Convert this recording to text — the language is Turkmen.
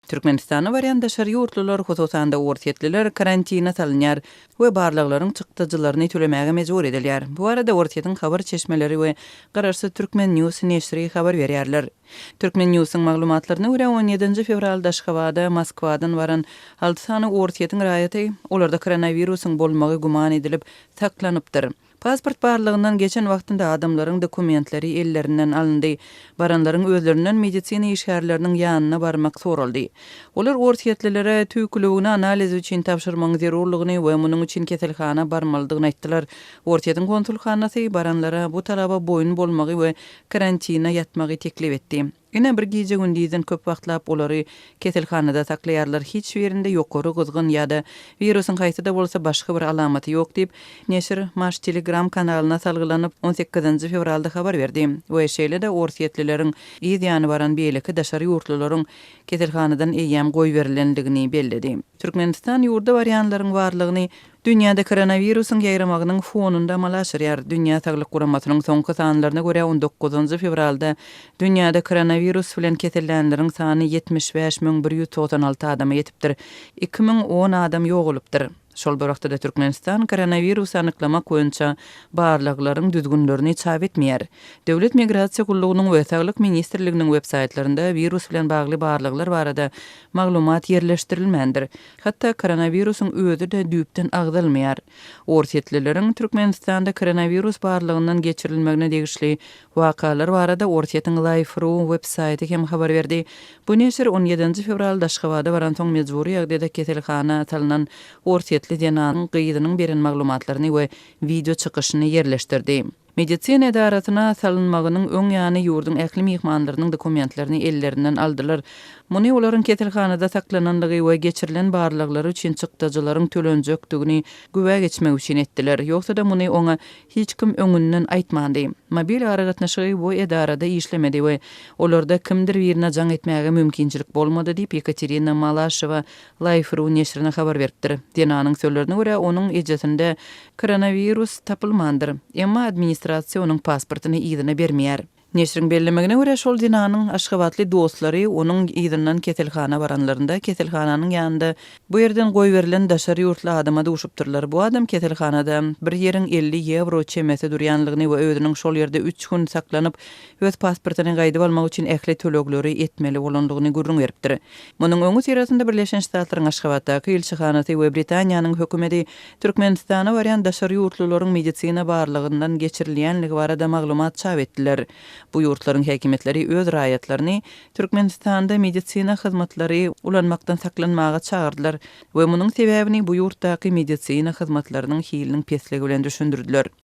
Türkmenistana barýan daşary ýurtlular, hususan-da orsýetliler karantine salynýar we barlaglaryň çykdajylaryny tölemäge mejbur edilýär. Bu barada Orsýetiň habar çeşmeleri we garaşsyz Turkmen News neşiri habar berýärler. Turkmen Newsiň maglumatlaryna görä, on ýedinji fewralda Aşgabada Moskwadan baran alty sany Orsýetiň raýaty, olarda koronawirusyň bolmagy güman edilip, saklanypdyr. Pasport barlagyndan geçen wagtynda adamlaryň dokumentleri ellerinden alyndy. Baranlaryň özlerinden medisina işgärleriniň ýanyna barmak soraldy. Olar orsýetlilere tüýküligini analiz üçin tabşyrmagyň zerurlygyny we munuň üçin keselhana barmalydygyny aýtdylar. Orsýetiň konsulhanasy baranlara bu talaba boýun bolmagy we karantine ýatmagy teklip etdi. Ine, bir gije-gündizden köp wagtlap olary keselhanada saklaýarlar, hiç birinde ýokary gyzgyn ýa-da wirusyň haýsy-da bolsa başga bir alamaty ýok diýip, neşir Maş Telegram kanalyna salgylanyp, on sekizinji fewralda habar berdi we şeýle-de orsýetlileriň yz ýany baran beýleki daşary ýurtlularyň keselhanadan eýýäm goýberilendigini belledi. Türkmenistan ýurda barýanlaryň barlygyny Dünýäde koronawirusyň ýaýramagynyň fonunda amala aşyrýar. Dünýä Saglyk Guramasynyň soňky sanlaryna görä, on dokuzynjy fewralda dünýäde koronawirus bilen kesellänleriň sany 75 196 adama ýetipdir, 2010 adam ýogalypdyr. Şol bir wagtda-da Türkmenistan koronawirusy anyklamak boýunça barlaglaryň düzgünlerini çap etmeýär. Döwlet migrasiýa gullugynyň we Saglyk ministrliginiň websaýtlarynda wirus bilen bagly barlaglar barada maglumat ýerleşdirilmändir. Hatda koronawirusyň özi-de düýpden agzalmaýar. Orsýetlileriň Türkmenistanda koronawirus barlagyndan geçirilmegine degişli wakalar barada Orsýetiň Life. Ru websaýty hem habar berdi. Bu neşir on ýedinji fewralda Aşgabada baransoň mejbury ýagdaýda keselhana salnan orsýetli zenanyň gyzynyň beren maglumatlaryny we wideo çykyşyny ýerleşdirdi. Medisina edarasyna salynmagynyň öň ýany ýurduň ähli myhmanlarynyň dokumentlerini ellerinden aldylar. Muny olaryň keselhanada saklanandygy we geçirilen barlaglary üçin çykdajylaryň tölenjekdigini güwä geçmek üçin etdiler. Ýogsa-da muny oňa hiç kim öňünden aýtmandy. Mobil aragatnaşygy bu edarada işlemedi we olarda kimdir birine jaň etmäge mümkinçilik bolmady diýip, Ýekaterina Malaşewa Life.ru neşirine habar beripdir. Zenanyň sözlerine görä, onuň ejesinde koronawirus tapylmandyr. Emma administrasiýa onuň pasportyny yzyna bermeýär. Neşiriň bellemegine görä, şol zenanyň aşgabatly dostlary onuň yzyndan keselhana baranlarynda, keselhananyň ýanynda bu ýerden goýberilen daşary ýurtly adama duşupdyrlar. Bu adam keselhanada bir ýeriň 50 ýewro çemesi durýanlygyny we özüniň şol ýerde üç gün saklanyp, öz pasportyny gaýdyp almak üçin ähli tölegleri etmeli bolandygyny gürrüň beripdir. Munuň öňüsyrasynda Birleşen Ştatlaryň Aşgabatdaky ilçihanasy we Britaniýanyň hökümeti Türkmenistana barýan daşary ýurtlularyň medisina barlagyndan geçirilýänligi barada maglumat çap etdiler. Bu ýurtlaryň häkimiýetleri öz raýatlaryny Türkmenistanda medisina hyzmatlary ulanmakdan saklanmaga çagyrdylar we munuň sebäbini bu ýurtdaky medisina hyzmatlarynyň hiliniň pesligi bilen düşündirdiler.